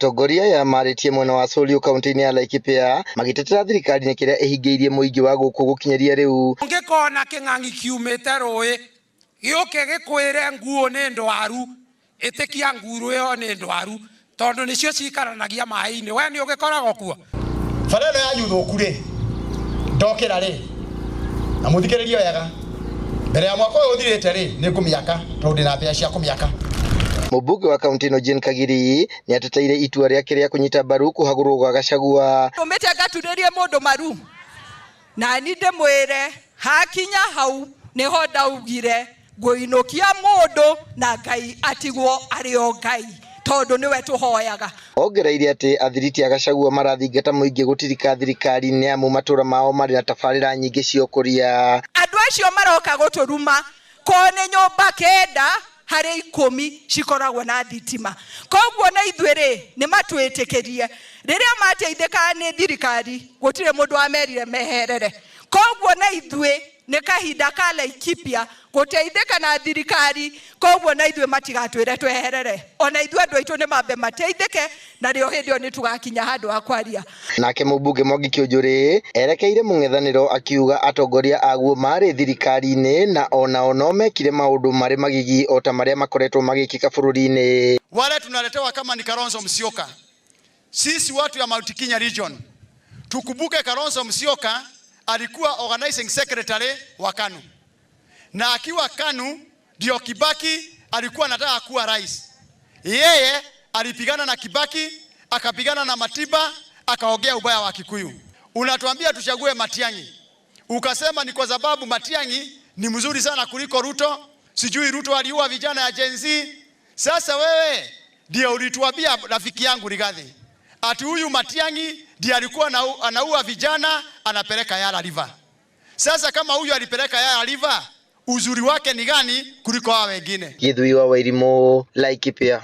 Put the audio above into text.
Atongoria aya marĩtie mwena wa Solio kaunti-inĩ ya Laikipia magĩtetera thirikari nĩ kĩrĩa ĩhingĩirie mũingĩ wa gũkũ gũkinyĩria rĩu. Ũngĩkona kĩng'ang'i kiumĩte rũĩ gĩũke gĩkwĩre nguo nĩ ndwaru, ĩtĩkia nguru ĩyo nĩ ndwaru tondũ nĩcio cikaranagia maĩ-inĩ. We nĩ ũgĩkoragwo kuo. Bara ĩno yanyu thũku rĩ, ndokĩra rĩ, na mũthikĩrĩrie wega, mbere ya mwaka ũyũ ũthirĩte rĩ, nĩ ngũmĩaka tondũ ndĩna mbia cia kũmĩaka. Mũmbunge wa kaunti ĩno Jane Kagiri nĩ ateteire itua rĩake rĩa kũnyita mbaru kũhagũrwo gwa Gachagua. Ndũmĩte ngaturĩrie mũndũ maru na ni ndĩmwĩre hakinya hau nĩho ndaugire ngũinũkia mũndũ na Ngai atigwo arĩ o Ngai tondũ nĩwe tũhoyaga. Ongereire atĩ athiriti a Gachagua marathingata mũingĩ gũtirika thirikari nĩ amu matũra mao marĩ na tabarĩra nyingĩ cia ũkũria. Andũ acio maroka gũtũruma ko nĩ nyũmba 9 harĩ 10 cikoragwo na thitima, koguo na ithuĩ rĩ nĩ matwĩtĩkĩrie rĩrĩa mateithĩkaga nĩ thirikari gũtirĩ mũndũ wamerire meherere, koguo na ithuĩ nĩ kahinda ka Laikipia gũteithĩka na thirikari, koguo na ithuĩ matigatwĩre tweherere, ona ithuĩ andũ aitũ nĩ mambe mateithĩke na rĩo hĩndĩ ĩyo nĩ tũgakinya handũ ha kwaria. Nake mũmbunge Mwangi Kĩũnjũrĩ erekeire mũng'ethanĩro akiuga atongoria aguo marĩ thirikari-inĩ na onao no mekire maũndũ marĩ magigi o ta marĩa makoretwo magĩkĩka bũrũri-inĩ. Wale tunaletewa kama ni Kalonzo Musyoka, sisi watu ya Mount Kenya region tukumbuke Kalonzo Musyoka alikuwa organizing secretary wa KANU, na akiwa KANU ndio Kibaki alikuwa anataka kuwa rais. Yeye alipigana na Kibaki, akapigana na Matiba, akaongea ubaya wa Kikuyu. Unatuambia tuchague Matiang'i, ukasema ni kwa sababu Matiang'i ni mzuri sana kuliko Ruto, sijui Ruto aliua vijana ya Gen Z. Sasa wewe ndio ulituambia rafiki yangu Rigathi ati huyu Matiang'i ndiye alikuwa anaua vijana anapeleka Yala River. Sasa kama huyu alipeleka Yala River, uzuri wake ni gani kuliko hao wengine? Githui wa Wairimu, Laikipia.